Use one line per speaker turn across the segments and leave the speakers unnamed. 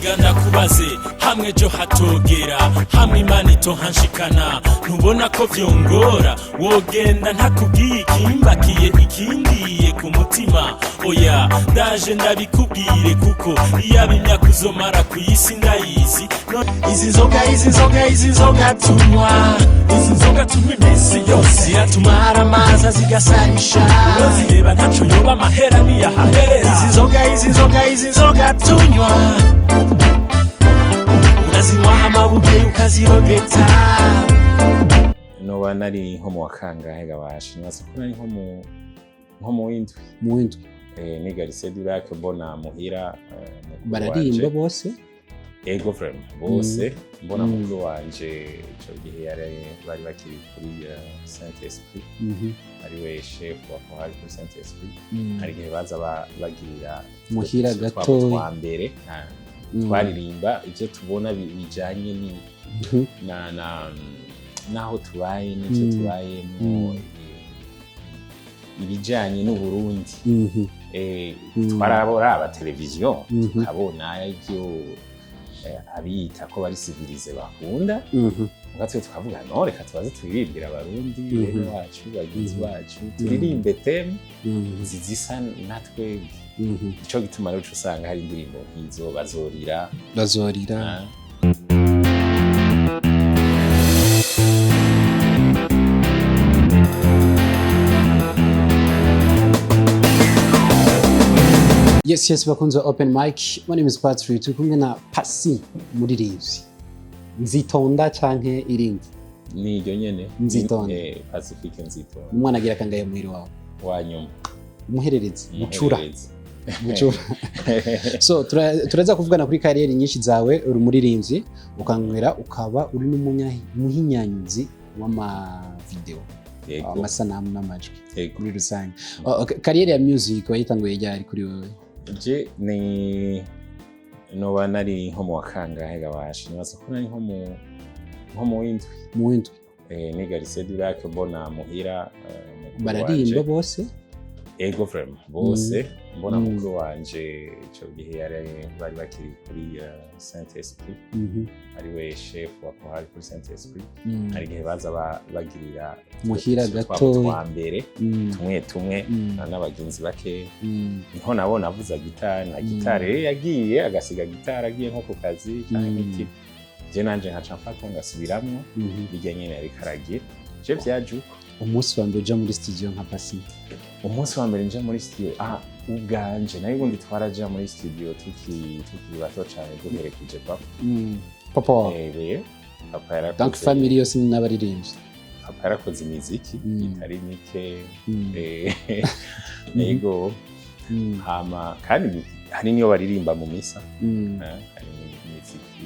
Erega ndakubaze, hamwe jo hatogera, hamwe Imana itohanshikana, ntubona ko vyongora wogenda ntakubwiye ikimbakiye, ikindiye ku mutima? Oya, ndaje ndabikubwire, kuko iyaba imyaka uzomara ku isi ndayizi. Izi nzoga, izi nzoga, izi nzoga tunywa, izi nzoga tunywa iminsi yose, ziratumara amazi, zigasarisha. Urozireba ntaco yoba, amahera niyahaherera. Izi nzoga, izi nzoga, izi nzoga tunywa, urazinywa amabuye ukazirogeta.
Noba nari nko mu wa kangahe gabasha? Nibaza ko nari nko mu w'indwi.
Mu w'indwi.
Niga lycée du Lac, mbona muhira mukuru
Bararirimba
wanje.
bose?
Ego, vraiment bose. Mbona mukuru wanje ico gihe yari bari bakiri kuri Saint Esprit, ariwe chef wa chorale kuri Saint Esprit. Hari igihe baza bagirira
Muhira
twabo
gatoyi.
twa mbere twaririmba ivyo tubona bijanye ni na naho tubaye n'ivyo tubayemo, ibijanye n'Uburundi. Twarabora televiziyo, tukabona ivyo abiyita ko bari civilisés bakunda, muga twe tukavuga: "No, reka tubaze turirimbire Abarundi bene wacu, bagenzi bacu, turirimbe thème zisa na twebwe." Ico gituma rero uca usanga hari indirimbo nk'izo "Bazorira".
"Bazorira".
Ah.
Yes, bakunze Open Mic, my name is Patrick. Turi kumwe na Pasi, umuririmbyi Nzitonda canke irindi?
Ni iryo nyene.
Nzitonda.
Pacifique Nzitonda.
Umwana agira kangahe muhiri wawe?
Wa nyuma.
Umuhererezi, mucura.
Umuhererezi.
Mucura. So turaza kuvugana kuri carrière nyinshi zawe. Uri umuririmbyi, ukanywera, ukaba uri n'umuhinyanyuzi w'amavideo, amasanamu n'amajwi muri rusange. Oh, okay. Carrière ya music wayitanguye ryari kuri wewe?
Je ni noba nari nko mu wa kangahe gabasha? Nibaza ko nari nko mu w'indwi.
Mu w'indwi.
Niga lycée du Lac, mbona muhira mukuru
Bararirimba
wanje.
bose?
Ego, vraiment bose. Mbona mukuru wanje ico gihe yari bari bakiri kuri Saint Esprit, ariwe chef wa chorale kuri Saint Esprit. Hari igihe baza bagirira
Muhira
twabo
gatoyi.
twa mbere, tumwe tumwe n'abagenzi bake. Niho nabona avuza gitari na gitari. Rero yagiye agasiga gitari, agiye nko ku kazi canke iki, je nanje nkaca mfata ngasubiramwo bijya nyene yariko aragira. Je vyaje uko.
Umunsi wa mbere uja muri studio nka Pasi?
Umunsi wa mbere nja muri studio, ubwanje, nayo ubundi twaraja muri studio tukiri bato cane, duherekeje papa.
Papa wawe?
Rero papa yarakoze.
Donc family yose ni n'abaririmbyi?
Papa yarakoze imiziki itari mike. Yego. Hama kandi hari niyo baririmba mu misa. Hari imiziki,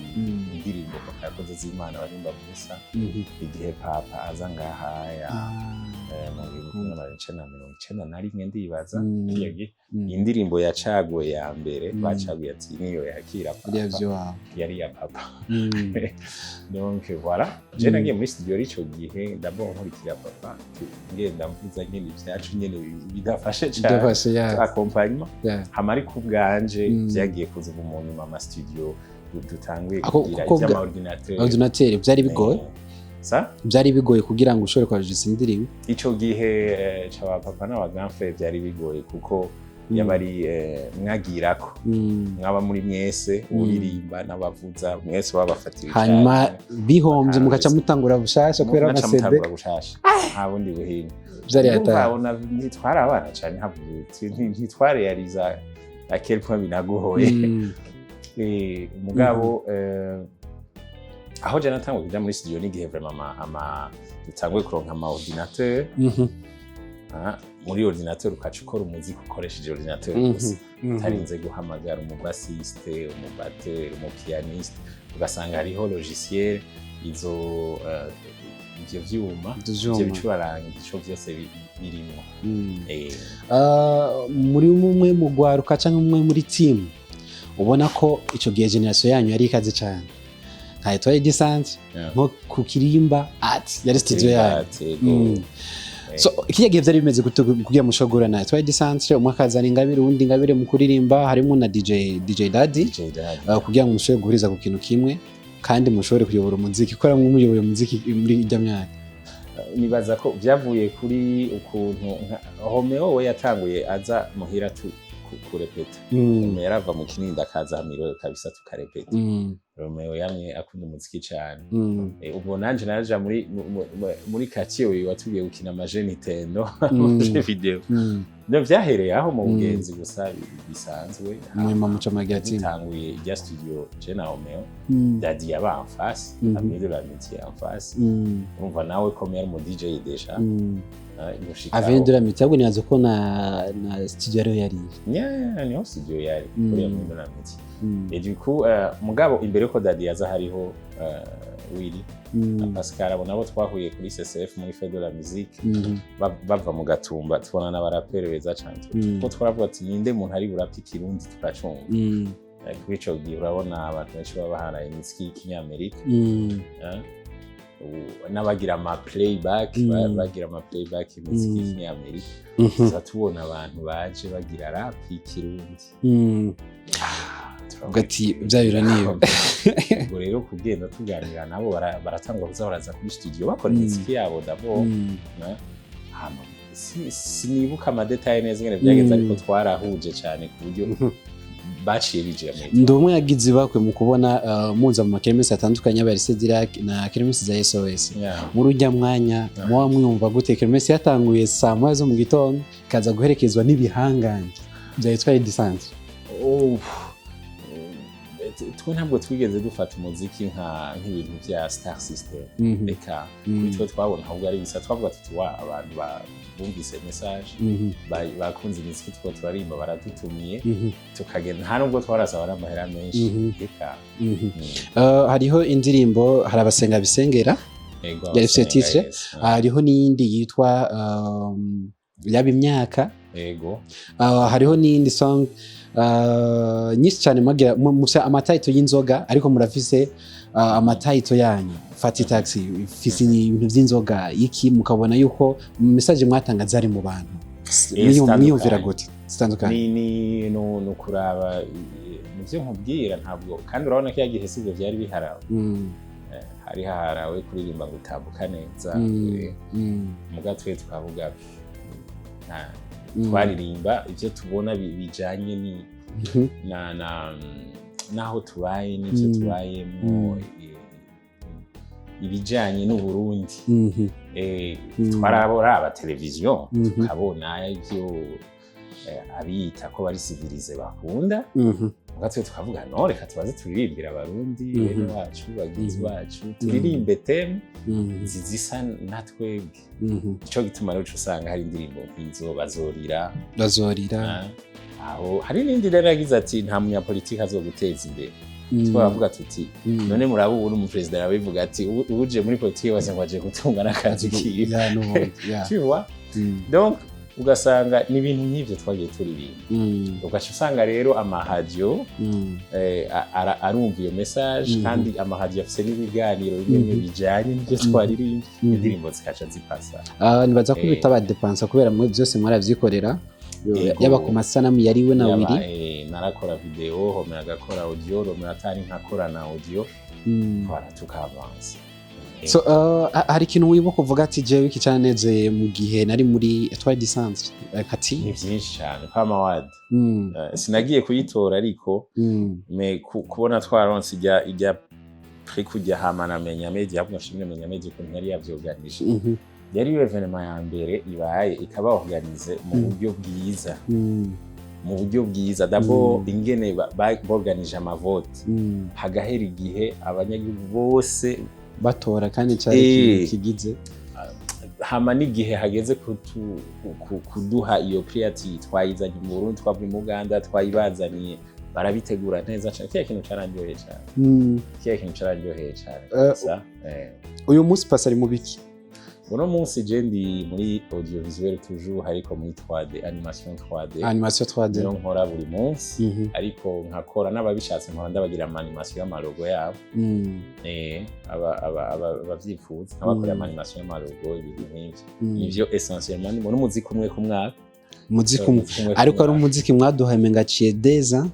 indirimbo papa yakoze z'Imana baririmba mu misa igihe papa aza ngahaya mu 1991, ndibaza. Kiriya gihe indirimbo yacaguye ya mbere, bacaguye ati niyo yakira papa,
Biriya vy'iwawe.
yari iya papa. Donc voilà, je nagiye muri studio ico gihe ndabona nkurikira papa, ngenda mvuza nyene ivyacu nyene bidafashe cane,
Byafashe ya
accompagnement. Hama ariko ubwanje vyagiye kuza ubu mu nyuma, ama studio dutanguye kugira ivy'ama ordinateur.
Ordinateur byari bigoye?
Sa?
Byari bigoye kugira ngo ushobore kwajisa indirimbo?
Ico gihe c'aba papa n'aba grand frère byari bigoye, kuko yaba ari mwagirako, mwaba muri mwese, uririmba n'abavuza mwese babafatira.
Hanyuma bihombye mugaca mutangura bushasha kubera
mugaca
ama CD?
mutangura bushasha, nta bundi buhinga.
Byari
Urumva,
hatari.
Abona ntitwari abana cane, ntabwo ntitwarealiza à quel point binagoye. Mugabo aho je natanguye kuja muri studio n'igihe vraiment ama dutanguye kuronka ama ordinateur. Muri ordinateur ukaca ukora umuziki ukoresheje ordinateur gusa, utarinze guhamagara umubassiste, umubatteur, umupianiste, ugasanga hariho logiciel izo ivyo vyuma,
Ivyo
ivyo
vyuma.
bicurangisho vyose birimwo.
Muri umwe mu gwaruka cyangwa umwe muri team, ubona ko ico gihe génération yanyu yari ikaze cyane, nka Etoile du Centre, nko ku Kirimba Art yari studio yanyu.
Ego.
So kiriya gihe vyari bimeze gute kugira mushobore na Etoile du Centre, umwe akazana ingabire, uwundi ingabire mu kuririmba, harimo na DJ Daddy,
DJ Daddy.
Kugira ngo mushobore guhuriza ku kintu kimwe kandi mushobore kuyobora umuziki, kubera mwe muyoboye umuziki muri ijya myaka?
Nibaza ko byavuye kuri ukuntu Romeo we yatanguye aza muhira kurepeta. Romeo yarava mu Kinindo akaza Miro kabisa tukarepeta. Romeo yamye akunda umuziki cyane. Ubwo nanje naraja muri quartier watubwiye gukina ama jeux Nintendo, ama jeux vidéo. No vyahereye aho mu bugenzi gusa bisanzwe.
Mwema muca muragira team.
Dutanguye ijya studio, je na Romeo, Daddy yaba en face, Avenue de l'Amitié en face. Urumva nawe ko yari mu DJ déjà. Gushika
Avenue de l'Amitié, ahubwo nibaza ko na studio ariho yari.
Yeah, niho studio yari, kuri Avenue de l'Amitié. Et du coup, mugabo imbere ko Daddy yaza hariho Willy na Pascal, abo nabo twahuye kuri CCF muri Fête de la Musique. Bava mu Gatumba, tubona n'abaraperi beza cyane, kuko twaravuga ati: "Ninde muntu ari burape ikirundi tukacumva?" Kuri ico gihe urabona abantu benshi baba baharaye imiziki y'ikinyamerika, n'abagira ama playback, bagira ama playback imiziki y'ikinyamerika. Tuza tubona abantu baje bagira rap y'ikirundi. Turavuga
Ugati bya biraniba.
Ubwo rero kugenda tuganira nabo, baratangura kuza baraza kuri studio bakora imiziki yabo d'abord. Hama sinibuka ama détails neza ingene byagenze, ariko twarahuje cyane ku buryo baciye binjira muri
Ndi umwe yagize ibakwe mu kubona muza mu makeremesi atandukanye, yaba Cedric na keremesi za SOS. Muri ujya mwanya muba mwumva gute keremesi yatanguye saa 1 zo mu gitondo, ikaza guherekezwa n'ibihangange bya Etoile du Centre?
Oh, twe ntabwo twigeze dufata umuziki nk'ibintu bya star system. Reka, kuri twe twabona ahubwo ari bisa, twavuga tuti: "Wa abantu bumvise message, bakunze imiziki two turarimba, baradutumiye." Tukagenda, nta nubwo twarasaba n'amahera menshi. Reka.
Hariho indirimbo hari abasenga bisengera.
Ego,
Yari ifite
abasenga,
titre.
Yes.
Hariho n'iyindi yitwa yaba imyaka. Hariho n'iyindi song, nyinshi cyane mwagira mufise ama titre y'inzoga, ariko murafise ama titre yanyu, fata taxi ifise ibintu by'inzoga iki, mukabona yuko message mwatanga zari mu bantu.
Zitandukanye.
Mwiyumvira gute zitandukanye?
Ni no no kuraba nivyo nkubwira, ntabwo kandi urabona ko yagihe sivyo vyari biharawe. Hari haharawe kuririmba ngo utambuka neza. Muga twe twavuga twaririmba ivyo tubona bijanye ni na naho tubaye n'ivyo tubayemo, ibijanye n'Uburundi. Twarabora televiziyo, tukabona ivyo abiyita ko bari civilisés bakunda. Muga twe tukavuga: "No, reka tubaze turirimbira Abarundi, bene wacu, bagenzi bacu, turirimbe thème zisa na twebwe." Nico gituma rero uca usanga hari indirimbo nk'izo bazorira.
Bazorira.
Aho hari n'indi rero yagize ati: "Nta munyapolitiki azoguteza imbere." Twaravuga tuti: "None muraba ubu n'umuperezida arabivuga ati uje muri politiki wese ngo aje gutunga n'akazi kiwe."
Ya, n'ubundi, ya.
Tu vois? Donc ugasanga ni ibintu nk'ivyo twagiye turirimba, ugaca usanga rero amaradiyo arumva iyo message, kandi amaradiyo afise n'ibiganiro bimwe bimwe bijanye n'ivyo twaririmbye, indirimbo zikaca zipasa.
Ah, nibaza ko bitabadepansa kubera mwe byose mwarabyikorera.
Yego.
Yaba ku masanamu yariwe na
Yaba,
Willy.
Narakora video, Romeo agakora audio, Romeo atari nkakora na audio. Voilà, tukavansa.
So hari ikintu wibuka uvuga ati: "Jewe iki cyanezeye mu gihe nari muri Etoile du Centre," kati?
Ni vyinshi cyane. Pama Award, sinagiye kuyitora, ariko me kubona twaronse ijya prix, kujya hama na Menya Media, ahubwo nshimire Menya Media ukuntu yari yavyoganije. Yari yo événement ya mbere ibaye ikaba organisé mu buryo bwiza, mu buryo bwiza. D'abord ingene borganije amavote, hagahera igihe abanyagihugu bose
batora, kandi cyari ikintu kigize.
Hama n'igihe hageze kuduha iyo prix, ati: "Twayizanye mu Burundi, twavuye mu Uganda twayibazaniye." Barabitegura neza cane. Kiriya kintu carandyoheye cane. Kiriya kintu carandyoheye cane kabisa.
Uyu munsi Pasi ari mu biki?
Uno munsi je ndi muri audiovisuel toujours, ariko muri 3D, animation 3D.
Animation 3D.
Niyo nkora buri munsi, ariko nkakora n'ababishatse, nkora ndabagira ama animation y'ama logo yabo. Abavyifuza nkabakorera ama animation y'ama logo, ibintu nk'ivyo. Nivyo essentiellement ndimo, n'umuziki umwe ku mwaka.
Umuziki umwe.
Umuziki umwe ku
Ariko ari
mwaka.
umuziki mwaduhaye, menga ciye deza.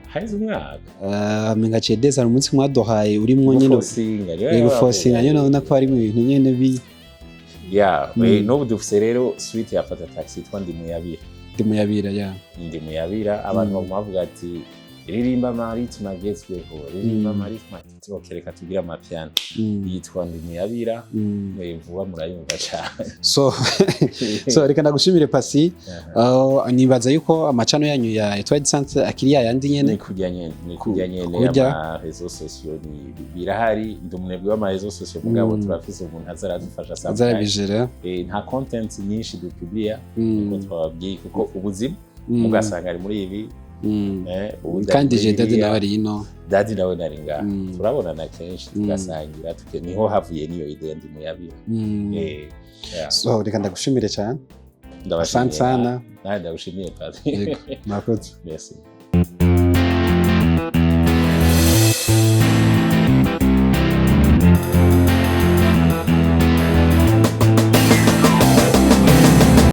Haheze umwaka.
Menga ciye deza, hari umuziki mwaduhaye urimwo nyene.
Gufosinga.
Gufosinga nyene, ubona ko harimo ibintu nyene bi
Ya, n'ubu dufise rero suite ya Fata Taxi yitwa Ndi Muyabira.
Ndi Muyabira, ya.
Ndi Muyabira, abantu baguma bavuga ati: "Ririmba ama rythme agezweho, ririmba ama rythme." Ati: "Ok, reka tugire amapiano." Yitwa Ndi Muyabira. Vuba murayumva cyane.
So reka ndagushimire, Pasi. Nibaza yuko amacano yanyu ya Etoile de Centre akiri yayandi nyene.
Ni kurya nyene, ni kurya nyene.
Kurya.
Ama réseaux sociaux ni birahari, ndi umunebwe w'ama réseaux sociaux, mugabo turafise umuntu aza aradufasha sometimes.
Azarabijera.
Nta content nyinshi dupublia nkuko twababwiye, kuko ubuzima ugasanga ari muri ibi, ubundi ari
Kandi
muri
je Dadi
biriya.
nawe ari ino.
Dadi nawe nari ngaha. Turabonana kenshi, tugasangira, niho havuye niyo idée Ndi Muyabira. Yeah.
So reka ndagushimire cyane.
Ndabashimiye.
Asante sana.
Nawe ndagushimiye, Padiri.
Yego, murakoze.
Merci.